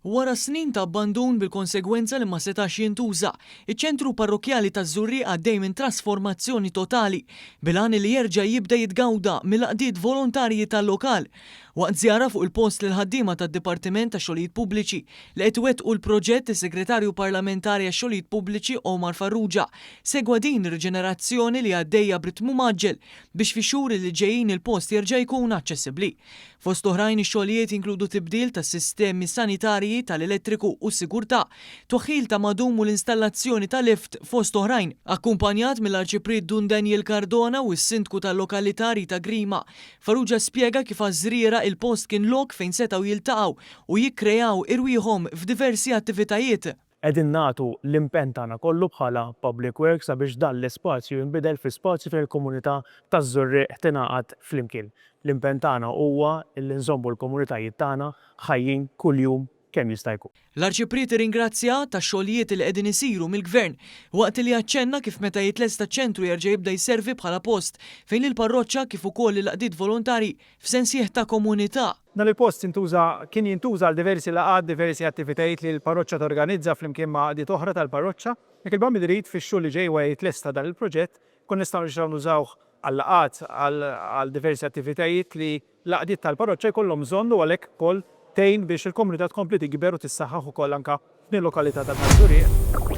Wara snin ta' abbandun bil-konsegwenza li ma setax jintuża, iċ-ċentru parrokkjali taż-Żurrieq għaddej minn trasformazzjoni totali bil-għan li jerġa' jibda jitgawda mill-għaqdiet volontarji tal-lokal. Waqt żjara fuq il-post lill-ħaddiema tad-Dipartiment tax-Xogħlijiet Pubbliċi li qed iwettqu l-proġett is-Segretarju Parlamentari għax-Xogħlijiet Pubbliċi Omar Farrugia segwa din ir-riġenerazzjoni li għaddejja b'ritmu mgħaġġel biex fix-xhur li ġejjin il-post jerġa' jkun aċċessibbli. Fost oħrajn ix-xogħlijiet jinkludu tibdil tas-sistemi sanitarji, tal-elettriku u s-sigurtà, twaħħil ta' madum u l-installazzjoni ta' lift fost oħrajn. Akkumpanjat mill-Arċipriet Dun Daniel Cardona u s-Sindku tal-lokalità Rita Grima, Farrugia spjega kif għaż-Żrieraq il-post kien lok fejn setgħu jiltaqgħu u jikkreaw irwieħhom f'diversi attivitajiet. Qegħdin nagħtu l-impenn tagħna kollu bħala Public Works sabiex dan l-ispazju jinbidel fi spazju fejn il-komunità taż-Żurrieq tingħaqad flimkien. L-impenn tagħna huwa li nżommu l-komunitajiet tagħna ħajjin kuljum kemm jista' jkun. L-Arċipriet irringrazzja tax-xogħlijiet li qegħdin isiru mill-Gvern waqt li aċċenna kif meta jitlesta ċ-ċentru jerġa' jibda jservi bħala post fejn lill-parroċċa kif ukoll lill-għaqdiet volontarji f'sensieħ ta' komunità. Dan il-post intuża kien jintuża għal diversi laqgħat, diversi attivitajiet li l-parroċċa torganizza flimkien ma' għaqdiet oħra tal-parroċċa. Jekk il-Bambin irid, fix-xhur li ġej wara jitlesta dan il-proġett, nkunu nistgħu nerġgħu nużawh għal laqgħat, għal diversi attivitajiet li l-għaqdiet tal-parroċċa jkollhom bżonn u għalhekk ukoll tgħin biex il-komunità tkompli tikber u tissaħħaħ ukoll anke f'din il-lokalità ta' Żurrieq.